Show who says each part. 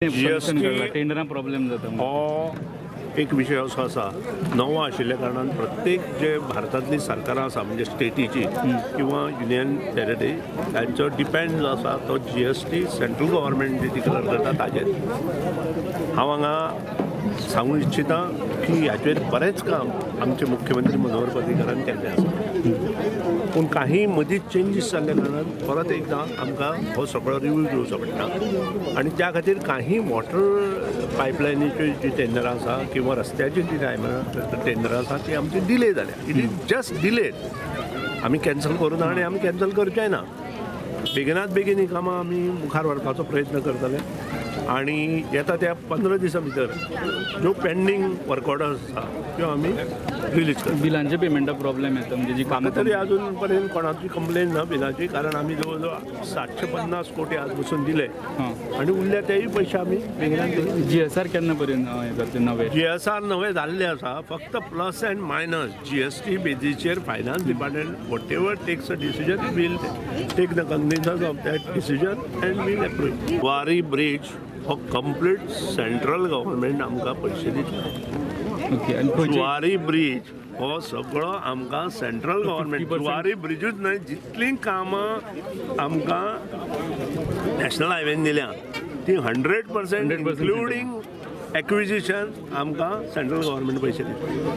Speaker 1: GST
Speaker 2: टेंडरां problem जाता.
Speaker 1: हो एक विशय असो आसा, नवो आशिल्ल्या कारणान प्रत्येक जे भारतांतली सरकारां आसा, म्हणजे स्टेटीची किंवा युनियन टेरिटरी, तांचो डिपेंड जो आसा तो जीएसटी सेंट्रल गव्हर्मेंट जी डिक्लेर करता ताजेर. हांव हांगा सांगू इच्छिता की हाचेर बरेंच काम आमचे मुख्यमंत्री मनोहर पर्रीकरान केल्लें आसा, पूण काही मदींच चेंजीस जाल्ल्या कारणान परत एकदां आमकां हो सगळो रिव्यू घेवचो पडटा आनी त्या खातीर काही वॉटर पायपलायनीच्यो जी टेंडरां आसा किंवा रस्त्याची जी टेंडरां आसा ती आमची डिले जाल्या. It is just delayed. आमी कॅन्सल करूं ना आनी आमी कॅन्सल करचें ना. बेगिनात बेगीन ही कामां आमी मुखार व्हरपाचो प्रयत्न करतले आनी येता त्या 15 दिसां भितर ज्यो पेंडींग वर्क ऑर्डर्स आसा त्यो आमी रिलीज करतले.
Speaker 2: बिलांचे पेमेंटा प्रॉब्लेम येता, म्हणजे जी कामां
Speaker 1: तरी अजून पर्यंत कोणाची कंप्लेन ना बिलाची, कारण आमी जवळ जवळ 750 कोटी आज बसून दिले आनी उरल्या तेय पयशे आमी बेगिनात बेगीन.
Speaker 2: जीएसआर केन्ना पर्यंत हें जातलें नवें?
Speaker 1: जीएसआर नवें जाल्लें आसा, फक्त plus and minus GST बेजीचेर finance department whatever takes a decision will take the cognizance of that decision and will approve. Zuari bridge हो कंप्लीट सेंट्रल गव्हर्मेंट आमकां पयशे दितले.
Speaker 2: ओके, आनी खंयचे
Speaker 1: जुवारी ब्रिज हो सगळो आमकां सेंट्रल गव्हर्मेंट, जुवारी ब्रिजूच न्हय, जितलीं कामां आमकां नॅशनल हायवेन दिल्या ती 100%
Speaker 2: 100%
Speaker 1: इन्क्लुडींग एक्विजिशन आमकां सेंट्रल गव्हर्मेंट पयशे दिता.